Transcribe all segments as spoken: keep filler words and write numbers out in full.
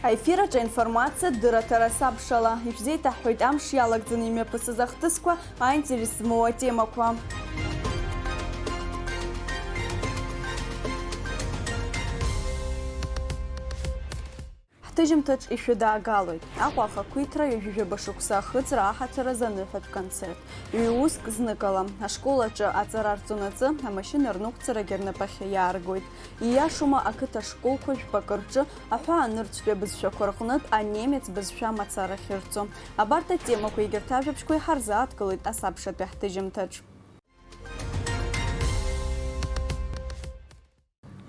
Аефир аҿы аинформациатә дырраҭара сабшала. Ишәзеиҭаҳҳәоит амш иалагӡаны имҩаԥысыз ахҭысқәа, аинтерес змоу атемақәа. Ҳҭыжьымҭаҿ ишәыдаагалоит. Аҟәа ахақәиҭра ҩажәижәаба шықәса ахыҵра аҳаҭыр азы аныҳәатә концерт. Ҩ-уск зныкала, ашкол аҿы аҵара арҵонаҵы, амашьына рныҟәцарагьы рнапахьы иааргоит. Ииашоума, ақыҭа школқәа жәпакы рҿы аҳәаанырцәтәи абызшәақәа рҟнытә анемец бызшәа мацара ахьырҵо. Абарҭ атемақәа егьырҭ ажәабжьқәа иҳарзааҭгылоит асабшатәи ҳҭыжьымҭаҿ.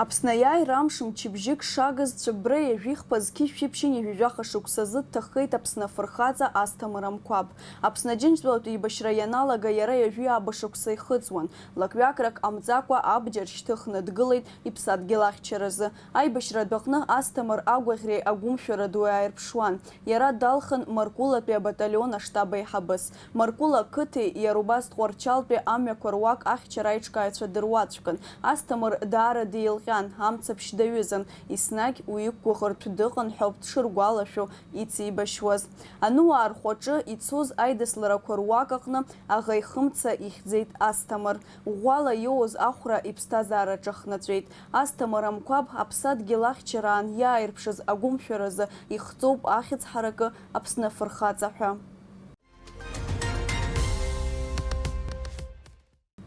Аԥсны аиааира амш мчыбжьык шагыз Цәыббра ҩажәихԥа зқьи жәшәи ԥшьынҩажәи жәаха шықәсазы дҭахеит Аԥсны афырхаҵа Асҭамыр Амқәаб. Аԥсны Аџьынџьтәылатә еибашьра ианалага иара ҩажәи ааба шықәса ихыҵуан. Лакҩакрак ҟамҵакәа абџьар шьҭыхны дгылеит иԥсадгьыл ахьчаразы. Аибашьратә аҟны Асҭамыр агәаӷьреи агәымшәара дуи ааирԥшуан. Иара далхын Маркәылатәи абаталион аштаб аиҳабыс. Маркәыла ақыҭеи иара убас Тҟәарчалтәи амҩақәа руак ахьчара аиҿкааҩцәа дыруаӡәкын. Асҭамыр даара деилҟьан, амцаԥшь даҩызан, еснагь уи иқәгәыӷыртә дыҟан ҳәоуп дшыргәалашәо ицеибашьуаз. Ануаа рхәаҿы ицоз аидысларақәа руак аҟны аӷа ихымца ихьӡеит Асҭамыр. Ӷәӷәала иоуз ахәра иԥсҭазаараҿы ахнаҵәеит. Асҭамыр Амқәаб аԥсадгьыл ахьчараан иааирԥшыз агәымшәаразы ихҵоуп ахьӡ ҳаракы Аԥсны афырхаҵа ҳәа.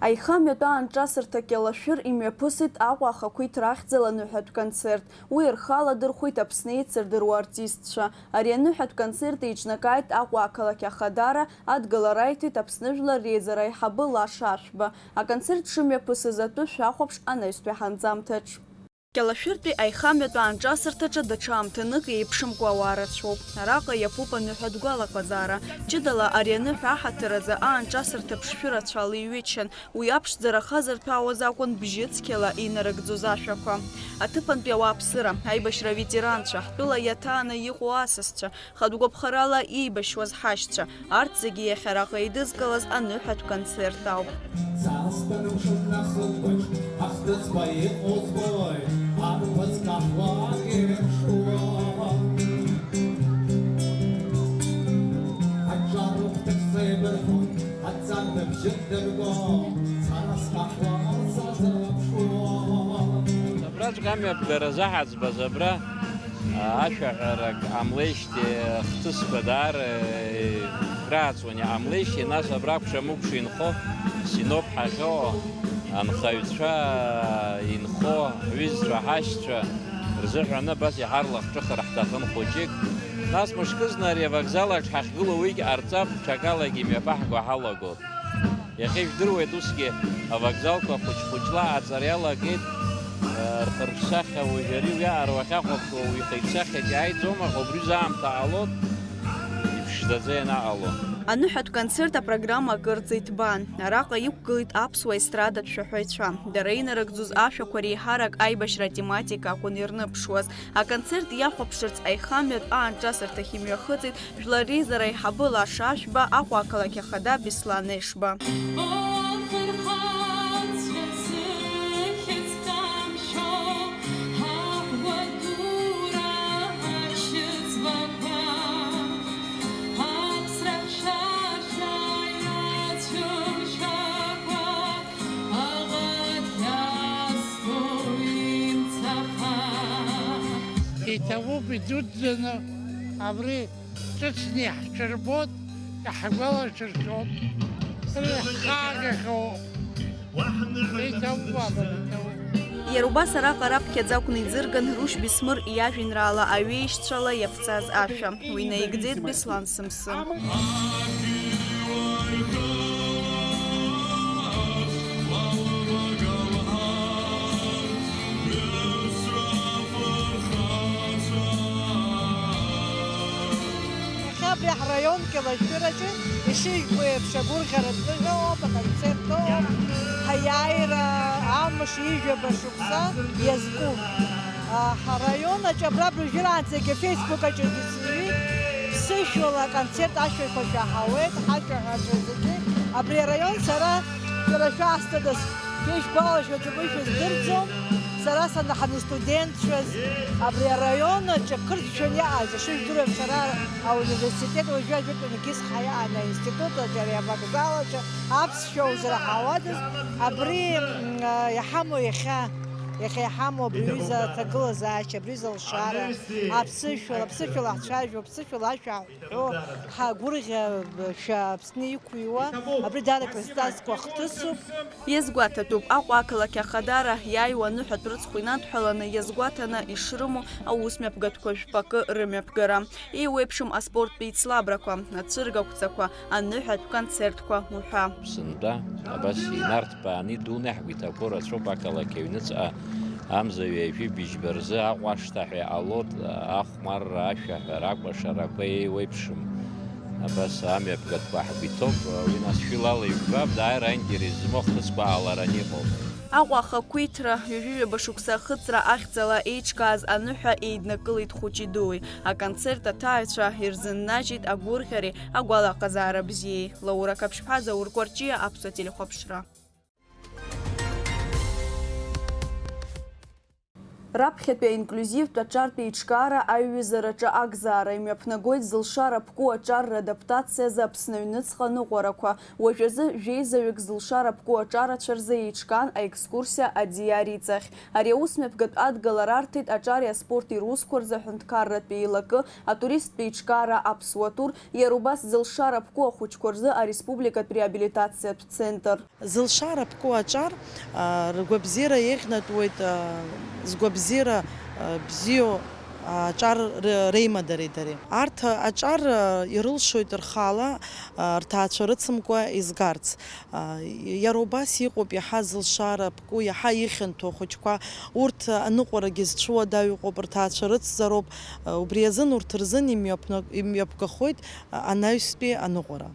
Аихамҩатә аанҿасырҭа Кьалашәыр имҩаԥысит Аҟәа ахақәиҭра ахьӡала аныҳәатә концерт. Уи рхы аладырхәеит Аԥсны еицырдыруа артистцәа. Ари аныҳәатә концерт еиҿнакааит Аҟәа ақалақь Ахадара, адгылара аиҭеит Аԥсны Жәлар Реизара аиҳабы Лаша Ашәба. Аконцерт шымҩаԥысыз атәы шәахәаԥш анаҩстәи ҳанҵамҭаҿ. Кьалашәыртәи аихамҩатә аанҿасырҭаҿы даҽа аамҭанык еиԥшымкәа ауаа рацәоуп. Араҟа иаԥуп аныҳәатә гәалаҟазаара. Ҷыдала ари аныҳәа аҳаҭыр азы аанҿасырҭа ԥшшәы рацәала иҩычан. Уи аԥшӡара хазырҭәаауаз акәын бжьыцқьала инарыгӡоз ашәақәа. Аҭыԥантәи ауааԥсыра, аибашьра аветеранцәа, ҳтәыла иаҭааны иҟоу асасцәа, хатә гәаԥхарала еибашьуаз ҳашьцәа, арҭ зегьы иахьа араҟа еидызкылаз аныҳәатә концерт ауп. Цасҭәа рымшын ахықәаҿ ахҭысқәа иҟоу збоит, арԥыс каҳуак ирыԥшуа. Аҿар рыхәҭахь сеибарҳәон, аҵар рыбжьы дырго, сара скаҳуа сазылаԥшуа. Абраҵәҟьа амҩаԥгара заҳаӡбаз абра ашәаҳәарак ҟамлеижьҭеи, ахҭысқәа даара, э, рааҵуан иҟамлеижьҭеи, нас абра акәша-мыкәша инхо, синоп ҳахьоу, анхаҩцәа инхо, ҳҩызцәа, ҳашьцәа рзыҳәан абас иҳарлахҿыхыр ҳҭахын хәыҷык. Нас мышкызны ари авокзал аҿы ҳахьгылоу уигь ҟарҵап, ҽакалагьы имҩаԥаҳго ҳалагоит. Иахьа ижәдыруеит, усгьы авокзалқәа хәыҷ-хәыҷла аҵара иалагеит, рхырҿсахьа уажәы ари уиаҟара уахьахәаԥшуа уаҩ ихеиҿсахьагьы ааиӡом, аха убри аамҭа ҟалоит, иԥшӡаӡа ианаҟало. Аныҳәатә концерт апрограмма акырӡа иҭбаан. Араҟа иқәгылеит аԥсуа естрадатә шәаҳәаҩцәа. Дара инарыгӡоз ашәақәа реиҳарак аибашьра атематика акәын ирныԥшуаз. Аконцерт иахәаԥшырц аихамҩатә аанҿасырҭахь имҩахыҵит Жәлар реизара аиҳабы Лаша Ашәба, Аҟәа ақалақь ахада Беслан Ешба. Афырхацәа зыхьӡ ҭамшәо, ҳаӷәадура ашьыцбақәа, аԥсра хьшәашәа иацәымшәакәа, аӷа дазҭо имцаха. Иҭабуп идуӡӡаны абри. Ҿыцны иаҳҽырбоит, иаҳгәалаҽыршәоит, ҳхаагахьоу. Еиҭаубап, еиҭаубап. Иара убас араҟа раԥхьаӡа акәны иӡырган Рушь Бесмыр иажәеинраала аҩеишьцәала иаԥҵаз ашәа. Уи наигӡеит Беслан Сымсы. Иахьа абри ҳраион Кьалашәыраҿы ишыжәбо еиԥш агәырӷьаратә ныҳәа ыҟоуп, аконцерт ыҟоуп, ҳаиааира амш ижәаба шықәса иазкуп. Ҳараион аҿы абра абыржәраанӡагьы Facebook аҿы дысҩит, ԥсышәала аконцерт ашәақәа шәаҳауеит, ҳашәаҳәацәа зегьы. Абри араион сара шәара шәаасҭа дас-, шәишәгәалашәаӡом, шәыздырӡом. Сара санаханы студентцәаз, абри араион аҿы ақырҭцәа иааз, ишыжәдыруа, сара ауниверситет уажәы ажәытәангьы сҳа иаан аинститут аҿы, ари авокзал аҿы аԥсшәа узраҳауадаз, абри, м, а, иҳамоу иахьа, иахьа иҳамоу абри аҩыза аҭагылазаашьа, абри аҩыза алшара, аԥсышәала, аԥсышәала ҳцәажәо, аԥсышәала ашәа ҳҳәо, ҳагәырӷьа-шәа Аԥсны иқәыҩуа, абри даара акрызҵазкуа хҭысуп. Иазгәаҭатәуп, Аҟәа ақалақь ахадара иааиуа аныҳәатә рыцхә инадҳәаланы иазгәаҭаны ишрымоу аусмҩаԥгатәқәа жәпакы рымҩаԥгара. Еиуеиԥшым аспорттә еицлабрақәа, ацәыргақәҵақәа, аныҳәатә концертқәа уҳәа. Сынтәа абас инарҭбааны идуны ҳгәы иҭақәоу рацәоуп ақалақь аҩныҵҟа амза ҩажәи быжьба рзы Аҟәа ашҭа ҳәа иҟалоит, ахәмарра, ашәаҳәара, акәашарақәа еиуеиԥшым. Абас амҩаԥгатәқәа ҳгәы иҭоуп, уи нас шәылала ижәбап, дааира аинтерес змоу ахҭысқәа аалараны иҟоуп. Аҟәа ахақәиҭра ҩажәи ҩба шықәса ахыҵра ахьӡала еиҿкааз аныҳәа еиднакылеит хәыҷи-дуи. Аконцерт аҭааҩцәа ирзыннажьит агәырӷьареи агәалаҟазаара бзиеи. Лаура Қаԥшьԥҳа, Заур Кәарҷиа, Аԥсуа телехәаԥшра. Раԥхьатәи аинклиузивтә аҿартә еиҿкаара аиҩызараҿы акзаара имҩаԥнагоит зылшара ԥку аҿар радаптациазы Аԥсны аҩныҵҟа аныҟәарақәа. Уажәазы жәеизаҩык зылшара ԥку аҿарацәа рзы еиҿкаан аекскурсиа Адиар иҵахь. Ари аусмҩаԥгатә адгылара арҭеит аҿари аспорти русқәа рзы аҳәынҭқарратә еилакы, атуристтә еиҿкаара Аԥсуа тур, иара убас зылшара ԥку ахәыҷқәа рзы ареспубликатә реабилитациатә центр. Зылшара ԥку аҿар, а, ргәабзиара еиӷьнатәуеит, а, згәабзиара, а, бзиоу аҿар р-, реимадареи дареи. Арҭ аҿар, а, ирылшоит рхала, а, рҭаацәа рыцымкәа изгарц. А, иара убас иҟоуп иаҳа зылшара ԥку, иаҳа ихьанҭоу ахәыҷқәа. Урҭ аныҟәарагьы зцәуадаҩу ыҟоуп, рҭаацәа рыцзароуп. А, убри азын урҭ рзын имҩаԥна-, имҩаԥгахоит, а, анаҩстәи аныҟәара.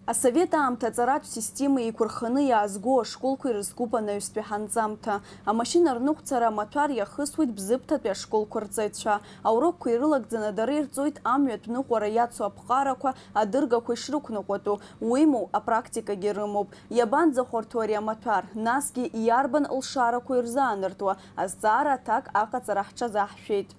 Асовет аамҭа аҵаратә система еиқәырханы иаазго ашколқәа ирызкуп анаҩстәи ҳанҵамҭа. Амашьына рныҟәцара амаҭәар иахысуеит Бзыԥҭатәи ашколқәа рҵаҩцәа. Аурокқәа ирылагӡаны дара ирҵоит амҩатә ныҟәара иацу аԥҟарақәа, адыргақәа ишрықәныҟәатәу, уимоу, апрактикагьы рымоуп. Иабанӡахәарҭоу ари амаҭәар, насгьы иарбан лшарақәа ирзааныртуа, азҵаара аҭак аҟаҵара ҳҽазаҳшәеит.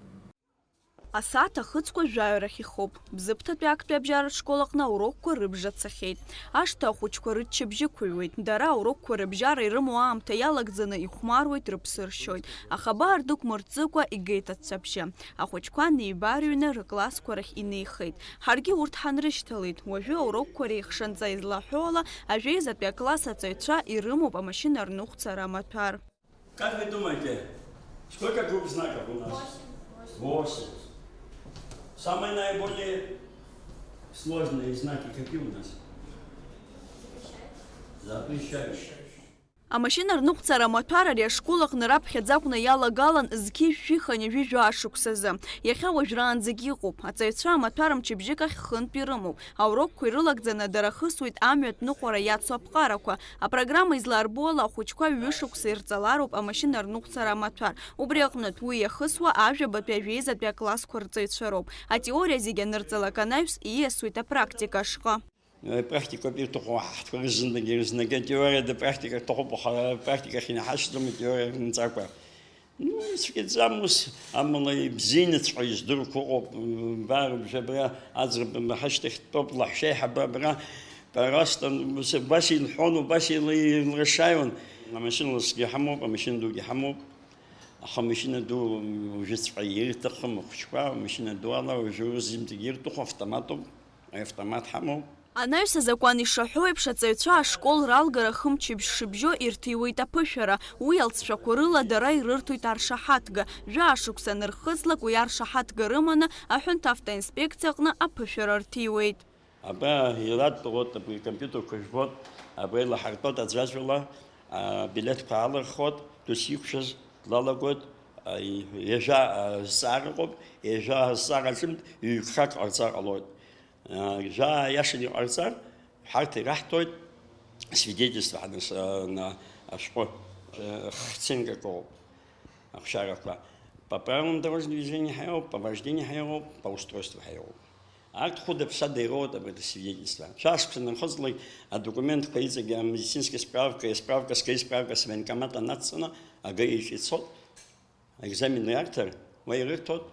Асааҭ ахыҵқәа жәаҩа рахь ихоуп. Бзыԥҭатәи актәи абжьаратә школ аҟны аурокқәа рыбжа цахьеит. Ашҭа ахәыҷқәа рыччабжь ықәыҩуеит. Дара аурокқәа рыбжьара ирымоу аамҭа иалагӡаны ихәмаруеит, рыԥсы ршьоит. Аха баа рдәықәмырҵыкәа игеит аҵәҵәабжьы. Ахәыҷқәа неибарыҩны рыклассқәа рахь инеихеит. Ҳаргьы урҭ ҳанрышьҭалеит. Уажәы аурокқәа реихшанҵа излаҳәо ала, ажәеизатәи акласс аҵаҩцәа ирымоуп амашьына рныҟәцара амаҭәар. Как вы думаете, сколько групп знаков у нас? Восемь. Восемь. Самые наиболее сложные знаки какие у нас? Запрещающие. Амашьына рныҟәцара амаҭәар ари ашкол аҟны раԥхьаӡа акәны иалагалан зқьи жәшәи хынҩажәи жәаа шықәсазы. Иахьа уажәраанӡагь иҟоуп. Аҵаҩцәа амаҭәар мчыбжьык ахь хынтә ирымоуп. Аурокқәа ирылагӡаны дара ахысуеит амҩатә ныҟәара иацу аԥҟарақәа. Апрограмма изларбо ала, ахәыҷқәа ҩышықәса ирҵалароуп амашьына рныҟәцара амаҭәар. Убри аҟнытә, уи иахысуа ажәабатәи ажәеизатәи аклассқәа рҵаҩцәа роуп. Атеориа зегь анырҵалак анаҩс, ииасуеит апрактика ашҟа. Практикоуп ирҭаху ҳаҳҭгәа зынӡагьы, зынӡагьы атеориа да практика рҭахуп, аха апрактика ахь инаҳашьҭӡом атеориа рымҵакәа. Ну, ицәгьаӡам ус, амала ибзианаҵәҟьа издырқәо ыҟоуп, мбаа рыбжьы абра аӡӷаб ҳашьҭахьтәоуп, лаҳәшьа аиҳабы абра, просто, ус, убас илҳәон, убас ил-, илрашаиуан. Амашьына ласгьы ҳамоуп, амашьына дугьы ҳамоуп, аха амашьына ду уажәыҵәҟьа ирҭахым ахәыҷқәа, амашьына ду ала уажәы зынӡагьы ирҭаху автоматуп, автомат ҳамоуп. Анаҩс азакәан ишаҳәо еиԥш, аҵаҩцәа ашкол ралгара хымчыбжь шыбжьо ирҭиуеит аԥышәара. Уи алҵшәақәа рыла дара ирырҭоит аршаҳаҭга. Жәаа шықәса анырхыҵлак, уи аршаҳаҭга рыманы аҳәынҭ автоинспекциа аҟны аԥышәара рҭиуеит. Абра иратәу вот абри компиутерқәа жәбоит, абра илаҳартәоит аӡәаӡәала, абилеҭқәа аалырхуеит, досиқәшәаз длалагоит, ҩажәа азҵаара ыҟоуп, ҩажәа азҵаара аҿынтә ҩ-гхак ҟарҵар ҟалоит. Жәаа иашаны иҟарҵар, ҳарҭ ираҳҭоит свидетельство ҳанас-, на-, ашәҟәы, хценкак ыҟоуп ахәшьарақәа. По правилам дорожного движения ҳәа иҟоуп, по вождению ҳәа иҟоуп, по устройству ҳәа иҟоуп. Арҭ хәыда-ԥсада ироуеит абарҭ асвидетельстваа. Шәашықәса нырхыҵлак, адокументқәа иҵегьы, амедицински справка, справка, скаи справка, с военкомата нацҵаны, ага иҿы ицоит, аекзамен иарҭар, уа ирырҭоит,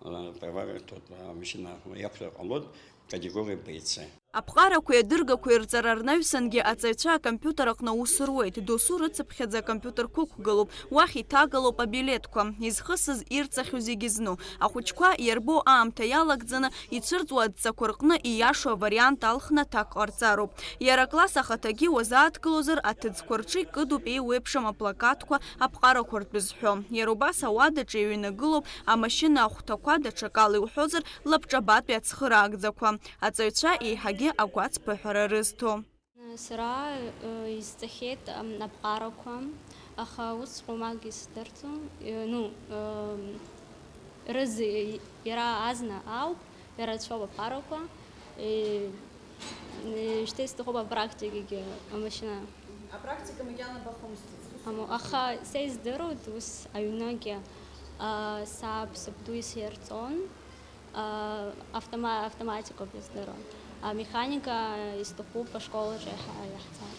а, права рырҭоит, а, машьына иақәтәар ҟалоит, категориа Б, С. Аԥҟарақәеи адыргақәеи рҵара рнаҩсангьы аҵаҩцәа акомпиутер аҟны аус руеит, досу рыцыԥхьаӡа акомпиутер қәықәгылоуп, уахь иҭагалоуп абилеҭқәа, изхысыз ирҵахьоу зегьы зну. Ахәыҷқәа иарбоу аамҭа иалагӡаны ицәырҵуа адҵақәа рҟны ииашоу авариант алхны аҭак ҟарҵароуп. Иара акласс ахаҭагьы уазааҭгылозар, аҭыӡқәа рҿы икыдуп еиуеиԥшым аплакатқәа аԥҟарақәа ртәы зҳәо. Иара убас ауадаҿы иҩнагылоуп амашьына ахәҭақәа, даҽакала иуҳәозар, лабҿабатәи ацхыраагӡақәа. Аҵаҩцәа еиҳагьы агәацԥыҳәара рызҭо. Сара, э, изҵахьеит, ам, аԥҟарақәа, аха усҵәҟьа уамак исдырӡом. Э, ну, э, рыз-, иара азна ауп, ирацәоуп аԥҟарақәа. Э, э, шьҭа исҭахуп апрактикагьы амашьына. Апрактика макьана бахәымсҭацт. Аму, аха са издыруеит, ус аҩныгьы, а, саб, сабду исирҵон. А, автома-, автоматикоуп издыруа. Амеханика исҭахуп ашкол аҿы иаҳ-, иаҳҵар.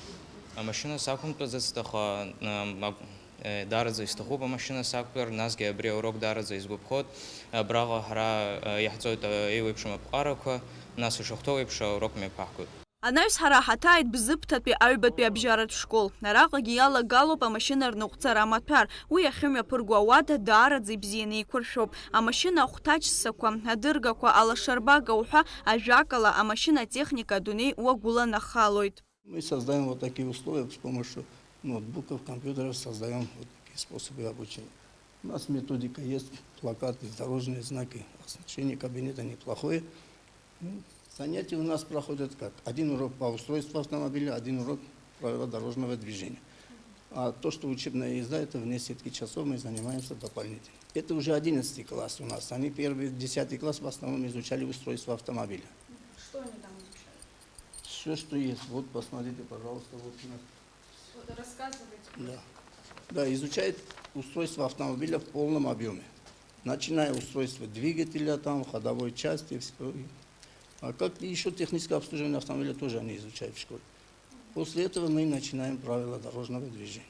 Амашьына сақәымтәаӡацт, аха, ам, ак-, э, даараӡа исҭахуп амашьына сақәтәар, насгьы абри аурок даараӡа исгәаԥхоит. Абраҟа ҳара, э, иаҳҵоит, э, еиуеиԥшым аԥҟарақәа, нас ишахәҭоу еиԥш аурок мҩаԥаҳгоит. Анаҩс ҳара ҳаҭааит Бзыԥҭатәи аҩбатәи абжьаратә школ. Араҟагьы иалагалоуп амашьына рныҟәцара амаҭәар. Уи ахьымҩаԥырго ауада даараӡа ибзианы еиқәыршәоуп. Амашьына ахәҭаҷ ссақәа, адыргақәа, алашарбага уҳәа, ажәакала, амашьына атехника адунеи уагәыланахалоит. Мы создаём вот такие условия с помощью ноутбуков, компьютеров, создаём вот такие способы обучения. У нас методика есть, плакаты, дорожные знаки, оснащение кабинета неплохое. Ну, занятия у нас проходят как? Один урок по устройству автомобиля, один урок правила дорожного движения. А то, что учебная езда, это вне сетки часов мы занимаемся дополнительно. Это уже одиннадцатый класс у нас. Они первый, десятый класс в основном изучали устройство автомобиля. Что они там изучают? Всё, что есть. Вот, посмотрите, пожалуйста, вот у нас. Рассказывайте. Да. Да, изучает устройство автомобиля в полном объёме. Начиная устройство двигателя, там, ходовой части, всё. А как и ещё техническое обслуживание автомобиля тоже они изучают в школе. После этого мы начинаем правила дорожного движения.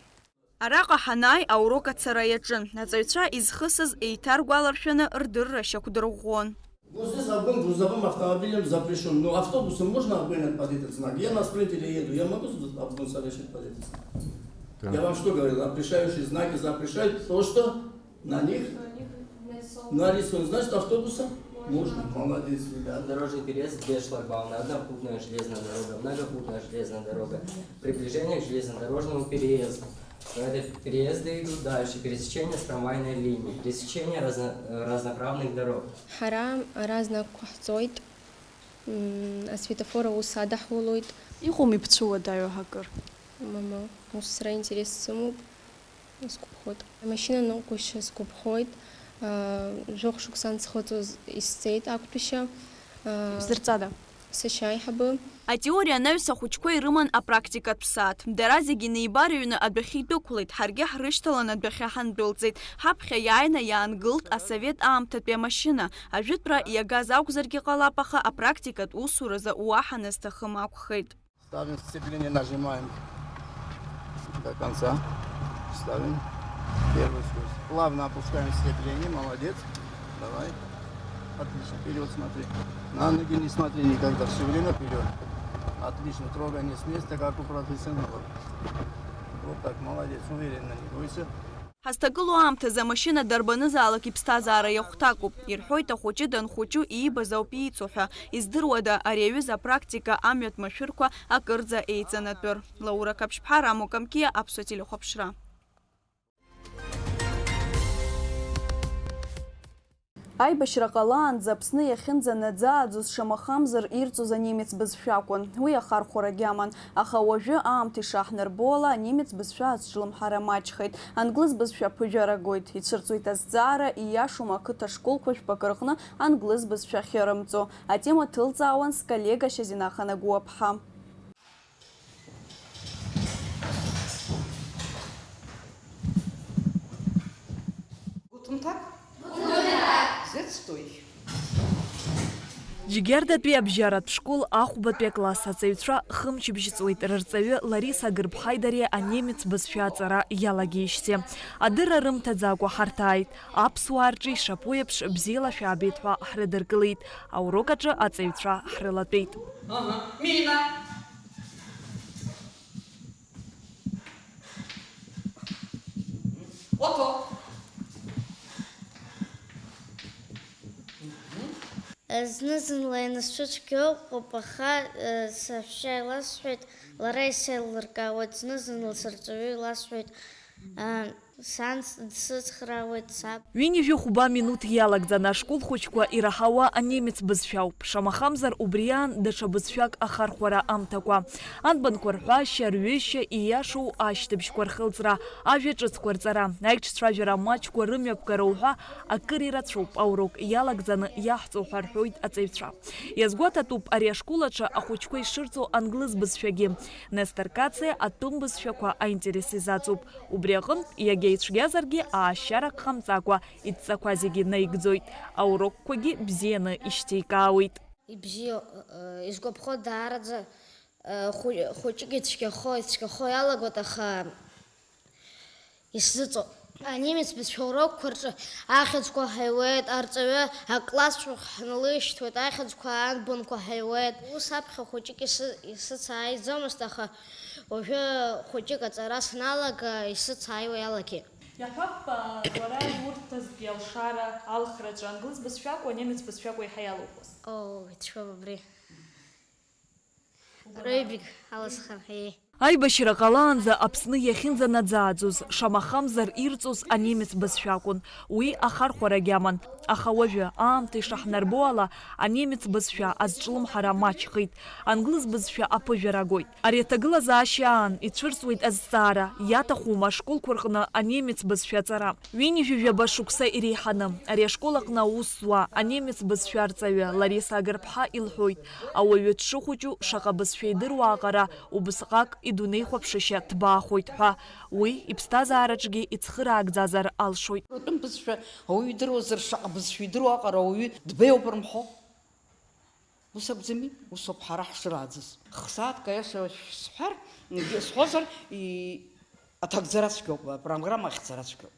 Араҟа ҳанааи, аурок ацара иаҿын. Аҵаҩцәа изхысыз еиҭаргәаларшәаны рдырра шьақәдырӷәӷәон. Вот здесь обгон грузовым автомобилем запрещён. Но автобусом можно обгонять под этот знак? Я на спринтере еду, я могу обгон совершить под этот знак? Да. Я вам что говорил? Запрещающие знаки запрещают то, что на них нарисовано. Значит, автобусом можно. Молодец, ребята. Дорожный переезд без шлагбаума, однопутная железная дорога, многопутная железная дорога, приближение к железнодорожному переезду. Но это переезды идут дальше, пересечение с трамвайной линией, пересечение разно-, разноправных дорог. Ҳара ара знакқәа ҳҵоит, м, асветофор аус адаҳулоит. Иҟоума ибцәыуадаҩу акыр? Мамоу, ус сара интерес сымоуп, сгәаԥхоит. Амашьына ныҟәгашьа сгәаԥхоит, а, жәохә шықәса ансхыҵуаз исҵеит ақәтәашьа, а, Бзырҵада? Сашьа аиҳабы. Атеориа анаҩс ахәыҷқәа ирыман апрактикатә сааҭ. Дара зегьы неибарыҩны адәахьы идәықәлеит, ҳаргьы ҳрышьҭалан адәахьы ҳандәылҵит. Ҳаԥхьа иааины иаангылт асовет аамҭатәи амашьына. Ажәытәра иагаз акәзаргьы ҟалап, аха апрактикатә усуразы уаҳа назҭахым акәхеит. Ставим сцепление, нажимаем до конца. Ставим первый скорость. Плавно опускаем сцепление, молодец. Давай. Отлично, вперёд смотри. На ноги не смотри никогда, всё время вперёд. Отлично, трогание с места, как у профессионалов. Вот так, молодец, уверенно, не бойся. Ҳазҭагылоу аамҭазы амашьына дарбанызаалак иԥсҭазаара иахәҭакуп. Ирҳәоит, ахәыҷы данхәыҷу иибаз ауп ииҵо ҳәа. Издыруада, ари аҩыза апрактика амҩатә машәырқәа акырӡа еиҵанатәыр? Лаура Қаԥшьԥҳа, Рамо Камкиа, Аԥсуа телехәаԥшра. Аибашьра ҟалаанӡа Аԥсны иахьынӡанаӡааӡоз шамахамзар ирҵоз анемец бызшәа акәын. Уи ахархәарагьы аман, аха уажәы аамҭа ишааҳнарбо ала анемец бызшәа азҿлымҳара маҷхеит, англыз бызшәа ԥыжәара гоит, ицәырҵуеит азҵаара, ииашоума ақыҭа школқәа жәпакы рҟны англыз бызшәа ахьырымҵо. Атема ҭылҵаауан сколлега Шьазина Ханагәуаԥҳа. Guten Tag. Guten Tag. Setzt euch. Џьгьардатәи абжьаратә школ ахәбатәи акласс аҵаҩцәа хымчыбжь ҵуеит рырҵаҩы Лариса Гырԥҳаи дареи анемец бызшәа аҵара иалагеижьҭеи. Адырра рымҭаӡакәа ҳарҭааит. Аԥсуаа рҿы ишаԥу еиԥш, бзиала шәаабеит ҳәа ҳрыдыркылеит. Аурок аҿы аҵаҩцәа ҳрылатәеит. Ага. Мина! Ото! Зны-зынла инасцәыцәгьоуп, аха, э, саҳәшьа иласҳәоит, лара исеилыркаауеит, зны-зынла сырҵаҩы иласҳәоит, э, сан дсыцхраауеит, саб. Ҩынҩажәи хәба минуҭ иалагӡаны ашкол хәыҷқәа ираҳауа анемец бызшәа ауп. Шамахамзар, убри аан даҽа бызшәак ахархәара амҭакәа. Анбанқәа рҳәашьа, рҩышьа, ииашоу ашьҭыбжьқәа рхылҵра, ажәа ҿыцқәа рҵара, аиҿцәажәара маҷқәа рымҩаԥгара уҳәа акыр ирацәоуп аурок иалагӡаны иаҳҵо ҳәа рҳәоит аҵаҩцәа. Иазгәаҭатәуп ари ашкол аҿы ахәыҷқәа ишырҵо англыз бызшәагьы. Нестор Кациа атәым бызшәақәа аинтерес изаҵоуп. Убри аҟынтә, иагьа ицәгьазаргьы, аашьарак ҟамҵакәа, идҵақәа зегьы наигӡоит, аурокқәагьы бзианы ишьҭеикаауеит. Ибзиоу, э, изгәаԥхо даараӡа, э, хәы-, хәыҷык ицәгьахо, ицәгьахо иалагоит, аха исзыҵоуп. Анемец бызшәа урокқәа рҿы ахьӡқәа ҳаиуеит, арҵаҩы аклассцәа ҳналышьҭуеит, ахьӡқәа анбанқәа ҳаиуеит. Ус аԥхьа хәыҷык исыцааиӡомызт, аха уажәы хәыҷык аҵара саналага, исыцааиуа иалагеит. Иаҳҳәап, уара иурҭазтәи алшара алхраҿы англыз бызшәакәу, анемец бызшәакәу еиҳа иалоуқәаз? Оо, ицәшәоуп абри. Рыҩбагь алысхын, ҳеи. Аибашьра ҟалаанӡа Аԥсны иахьынӡанаӡааӡоз, шамахамзар ирҵоз анемец бызшәа акәын. Уи ахархәарагь аман. Аха уажәы, аамҭа ишаҳнарбо ала, анемец бызшәа азҿлымҳара маҷхеит. Англыз бызшәа аԥыжәара агоит. Ари аҭагылазаашьа аан ицәырҵуеит азҵаара, иаҭахума ашколқәа рҟны анемец бызшәа аҵара? Ҩынҩажәи жәаба шықәса иреиҳаны ари ашкол аҟны аус зуа анемец бызшәа арҵаҩы Лариса Агырԥҳа илҳәоит, ауаҩы дшыхәыҷу шаҟа бызшәа идыруа аҟара убысҟак идунеихәаԥшышьа ҭбаахоит ҳәа. Уи иԥсҭазаараҿгьы ицхыраагӡазар алшоит. Атәым бызшәа ауаҩы идыруазар, шаҟа бызшәа идыруа аҟара ауаҩы дбеиоуп рымҳәо. Ус акәӡами? Усоуп ҳара ҳшырааӡаз. Хсааҭк аиаша шәсҳәар, сҳәозар, и-, аҭагӡара цәгьоуп, апрограмма ахьӡара цәгьоуп.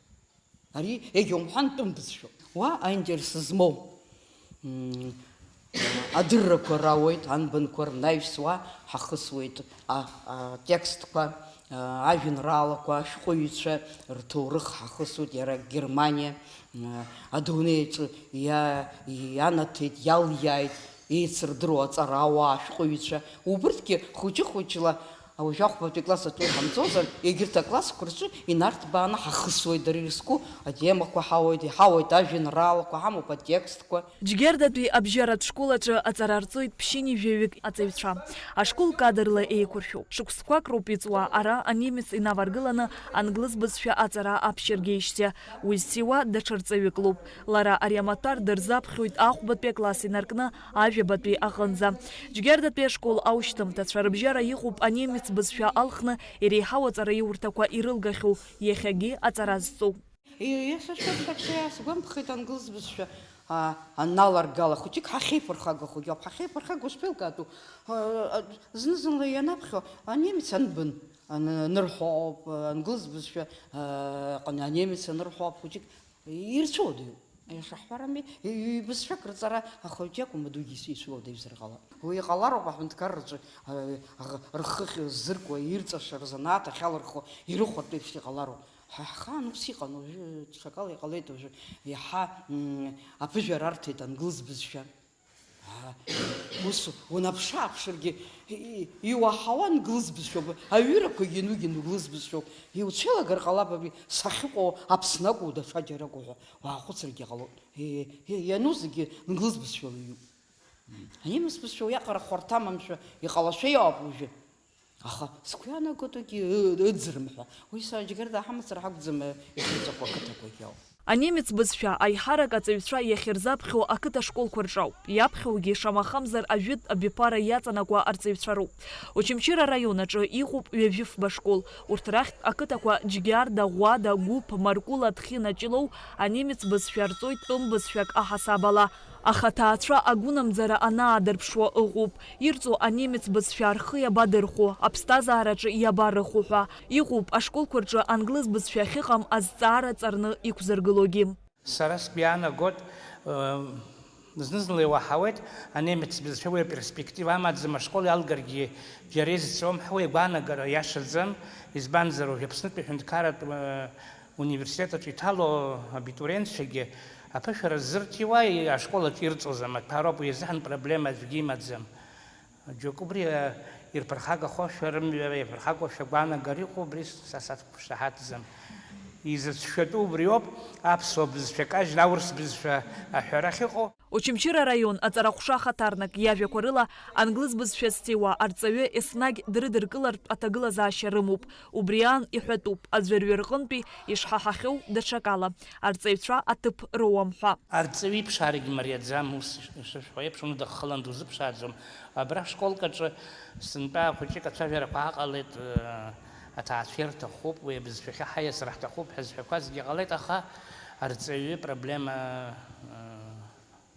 Ари, егьа умҳәан, тәым бызшәоуп. Уа аинтерес змоу, м, адыррақәа рауеит, анбанқәа рнаҩс уа ҳахысуеит, а, атекстқәа, а, ажәеинраалақәа, ашәҟәыҩҩцәа рҭоурых ҳахысуеит, иара Германиа, а, адунеи аҿы иа-, ианаҭеит, иалиааит, еицырдыруа аҵарауаа, ашәҟәыҩҩцәа. Убырҭгьы хәыҷы-хәыҷла, уажәы ахәбатәи акласс аҿы иҟамҵозар, егьырҭ аклассқәа рҿы инарҭбааны ҳахысуеит, дара ирызку атемақәа ҳауеит, иҳауеит ажәеинраалақәа, ҳамоуп атекстқәа. Џьгьардатәи абжьаратә школ аҿы аҵара рҵоит ԥшьынҩажәаҩык аҵаҩцәа. Ашкол кадрла еиқәыршәоуп. Шықәсқәак роуп иҵуа ара анемец инаваргыланы англыз бызшәа аҵара аԥшьыргеижьҭеи. Уи зҭиуа даҽа рҵаҩык лоуп. Лара ари амаҭәар дырзаԥхьоит ахәбатәи акласс инаркны ажәабатәи аҟынӡа. Џьгьардатәи ашкол аушьҭымҭацәа рыбжьара иҟоуп анемец бызшәа алхны иреиҳау аҵараиурҭақәа ирылгахьоу, иахьагьы аҵара зҵоу. Иашашәа сгәамԥхеит англыз бызшәа, а, аналаргала, хәыҷык ҳахьеиԥырхагахогьы ауп. Ҳахьеиԥырхагоу шԥеилкаатәу? А, а, зны-зынла ианаԥхьо анемец анбан, ан-, анырҳәо ауп, англыз бызшәа, а, ҟаны анемец анырҳәо ауп, хәыҷык ирцәыуадаҩуп. Иашаҳҳәарами, ҩ-, ҩ-, бызшәак рҵара ахәыҷ иакәым, адугьы ицәуадаҩзар ҟалап. Уи иҟалароуп аҳәынҭқарраҿы, а, р-, рхы ахьырзыркуа, ирҵаша, рзанааҭ ахьалырхуа, ирыхәартә еиԥш иҟалароуп. Ҳа ҳхаан ус иҟан, уажәы ҽакала иҟалеит, уажәы иаҳа, м, аԥыжәара арҭеит англыз бызшәа. Аа, ус унаԥшы-ааԥшыргьы, и-, иуаҳауа англыз бызшәоуп, аҩырақәагьы ианугьы англыз бызшәоуп. Иуцәеилагар ҟалап абри сахьыҟоу Аԥсны акәу, даҽаџьара акәу ҳәа уаахәыцыргьы ҟалоит. И-, и-, иану зегьы англыз бызшәала иҩуп. Анемец бызшәа уиаҟара хәарҭамамшәа иҟалашәа иоуп уажәы. Аха сгәы иаанагоит уигьы ы-, ыӡрым ҳәа. Уи сара Џьгьарда ҳамацара ҳакәӡам, ихьӡақәа ақыҭақәагьы ауп. Анемец бызшәа аиҳарак аҵаҩцәа иахьырзаԥхьо ақыҭа школқәа рҿы ауп. Иаԥхьогьы, шамахамзар, ажәытә абиԥара иаҵанакуа арҵаҩцәа роуп. Очамчыра араион аҿы иҟоуп ҩажәи фба школ. Урҭ рахьтә ақыҭақәа Џьгьарда, Ӷәада, Гәыԥ, Маркәыла, Ҭхьына, Ҷлоу анемец бызшәа рҵоит тәым бызшәак аҳасабала. Аха аҭаацәа агәынамӡара анаадырԥшуа ыҟоуп, ирҵо анемец бызшәа рхы иабадырхәо, аԥсҭазаараҿы иабарыхәо ҳәа. Иҟоуп ашколқәа рҿы англыз бызшәа ахьыҟам азҵаара ҵарны иқәзыргылогьы. Сара сгәы иаанагоит, э, зны-зынла иуаҳауеит, анемец бызшәа уи аперспектива амаӡам, ашкол иалгаргьы џьара изцом ҳәа уи агәаанагара иашаӡам, избанзар, уажә Аԥснытәи аҳәынҭқарратә, э, университет аҿы иҭало абитуриентцәагьы аԥышәара ззырҭиуа ашкол аҿы ирҵоз амаҭәароуп, уи азыҳәан проблема аӡәгьы имаӡам. Џьоук убри, э, ирԥырхагахошәа рымҩа, ирԥырхагоушәа гәаанагара иҟоу, убри са сақәшаҳаҭӡам. Изыцәшәатәу убриоуп, аԥсуа бызшәа кажьны аурыс бызшәа аҳәара ахьыҟоу. Очамчыра араион аҵараҟәша ахаҭарнак иажәақәа рыла, англыз бызшәа зҭиуа арҵаҩы еснагь дрыдыркылартә аҭагылазаашьа рымоуп. Убри аан иҳәатәуп, аӡәырҩы рҟынтәи ишҳаҳахьоу даҽакала, арҵаҩцәа аҭыԥ роуам ҳәа. Арҵаҩы иԥшаарагьы мариаӡам, ус ишышәҳәо еиԥш, уны даххылан дузыԥшааӡом. Абра школк аҿы сынтәа хәыҷык ацәажәарақәа ааҟалеит, э, аҭаацәа ирҭахуп, уи абызшәахьы ҳаиасра ҳҭахуп ҳәа зҳәақәазгьы ҟалеит, аха арҵаҩы проблема, э,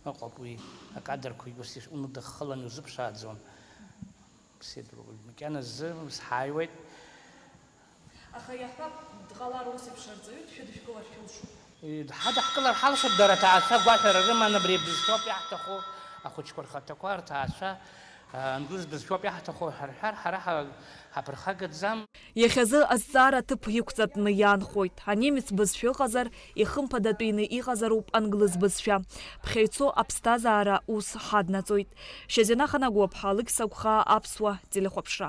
ыҟоуп, уи акадрқәа ус иш-, уны даххылан иузыԥшааӡом. Ԥсеидроу макьаназы ус ҳааиуеит. Аха иаҳҳәап, дҟалар ус еиԥш арҵаҩы дшәыдышәкылар шәылшоит. Ҳадаҳкылар ҳалшоит, дара аҭаацәа гәаҳәара рыман, абри бызшәоуп иаҳҭаху, ахәыҷқәа рхаҭақәа, рҭаацәа, англыз бызшәоуп иаҳҭаху ҳарҳәар, ҳара ҳа-, ҳаԥырхагаӡам. Иахьазы азҵаара аҭыԥ иқәҵатәны иаанхоит. Анемец бызшәа ыҟазар, ихымԥадатәины иҟазароуп англыз бызшәа. Ԥхьа ицо аԥсҭазаара ус ҳаднаҵоит. Шьазина Ханагәаԥҳа, Алықьса Гәхаа, Аԥсуа телехәаԥшра.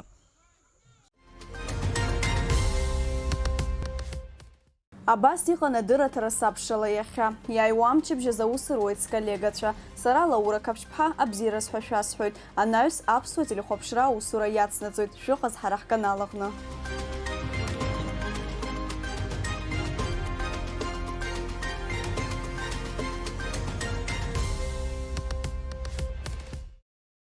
Абас иҟан адырраҭара сабшала иахьа. Иааиуа амчыбжь азы аус руеит сколлегацәа. Сара Лаура Қаԥшьԥҳа абзиараз ҳәа шәасҳәоит. Анаҩс аԥсуа телехәаԥшра аусура иацнаҵоит. Шәыҟаз ҳара ҳканал аҟны.